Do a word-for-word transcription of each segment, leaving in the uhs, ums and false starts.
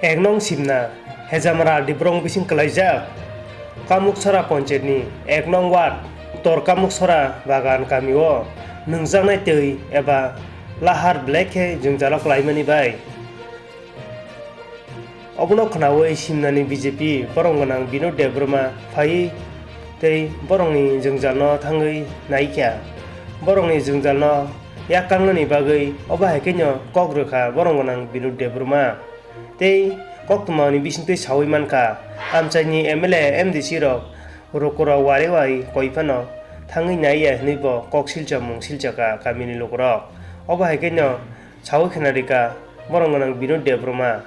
Ek nong Simna, Hejamara Dibrong bising kwlaijak Kamuksora Panchayatni ek nong ward Tor Kamuksora Bagan kamio nwngjaknai twi eba lahar belai khe jwngjalo kwlaimani bai. Obono khwnaui Simnani B J P borok gwnang Binod Debbarma phaiwi tei borokni jwngjalno thangwi naikha. Borokni jwngjalno yak kangnani bagwi obo hai kheno kok rwkha borok gwnang Binod Debbarma. Tei koktwmani bisingtwi saui mankha, amchaini M L A, M D C rok Rokorok wari wai koi phano thangwi nai ya hwnwi bo kok silchomung silchakha kamini lukurok. Obo hai kheno saui khna rika borok gwnang Binod Debbarma.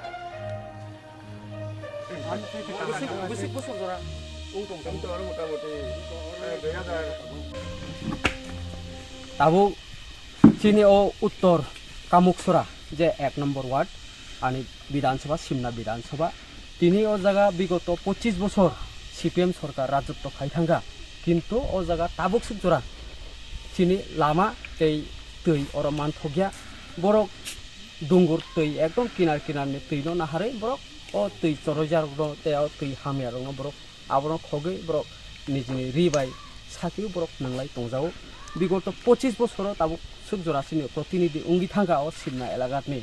Tabuk chini o Uttor Kamuksora je ek number ward ani Bidhan Sabha, Simna Bidhan Sabha. Tini o jaga bigoto pochis bosor C P M sorkar rajotwo khai thangkha, kintu o jaga tabuk swk jora chini lama tei twi oro manthokya. Borok dungur twi ekdom kinar kinarni twino naharwi borok o twi choroijarokno tei o twi hamyarokno borok abono khogwi borok nijini ri bai sakio borok nwnglai tongjago. Bigoto pochis bosoro tabuk swk jora chini protinidhi wngwi thangkha o Simna elakatni,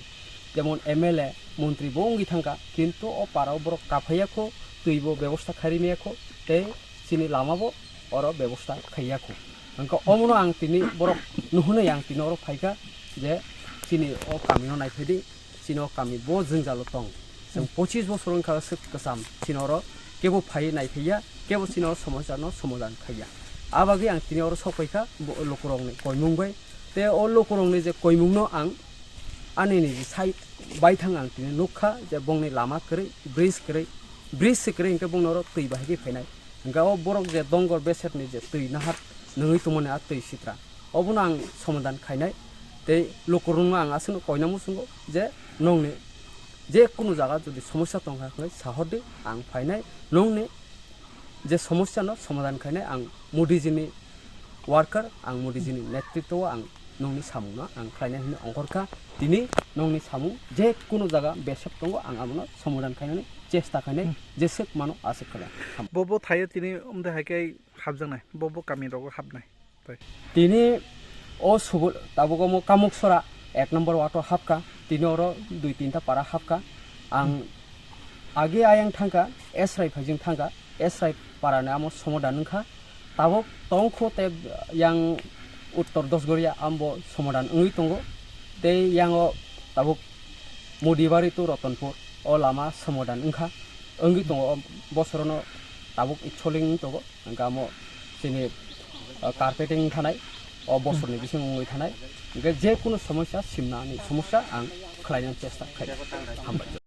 jemon M L A, montri bo wngwi thangkha, kintu o parao borok kaphaiya kho, twi bo bebosta khairi maya kho, tei chini lama bo oro bebosta khaiya kho. Hwnkhe omono ang tini borok nuhunai ang tini oro phaikha je chini o kamino naiphai di, chini o kami bo jwngjalo tong. Chwng pochis bosor wngkha swk kwcham chini oro kebo phaiwi naiphaiya, kebo chini o somosya no somadhan khaiya. A bagwi ang tini oro sok phaikha bo lukurokni koimung bai. Tei o lukurokni je koimungno ang ani niji sai baithang ang tini nukha je bongni lama kwrwi, bridge kwrwi, bridge se kwrwi hwnkhe bongni oro twi bahai khe phainai. Hwnkhe o borok je dongor beserni je twi nahar nungwi tongmani a twi sitra, obono ang somadhan khainai. Tei lukurokno ang aswkno koina muchungo je nongni je kunu jaga jodi somosya tongkha hwnwi sahordi, ang phainai nongni je somosyano somadhan khainai. Ang Modiji ni worker, ang Modiji ni netritwo o ang nongni samungno ang khlainai hwnwi ongkhorkha. Tini nongni samung je kunu jaga besep tongo, ang abono somadhan khainani chesta khainai, jeswk mano aswk khlai. Bo bo thaio tini umde hai khe hapjaknai, bo bo kami rogo hapnai. Tini o subul tabuk omo Kamuksora ek number ward o hapkha, tini oro dui tinta para hapkha. Ang agi ayang thangkha, Esrai phaijing thangkha, Esrai parani amo somadhan wngkha. Tabuk tongkho tei yang Uttor Dosgoria ambo somadhan wngwi tongo. Tei yango tabuk Modibari to Rotonpur o lama somadhan wngkha, wngwi tongo o bosorono tabuk iksoling wngwi tongo. Hwnkhe amo chini, uh, carpeting wngkhanai, o bosorni bisingo wngwi thanai. Hwnkhe je kunu somosya, Simnani somosya ang khlainani chesta khlai. Hambai.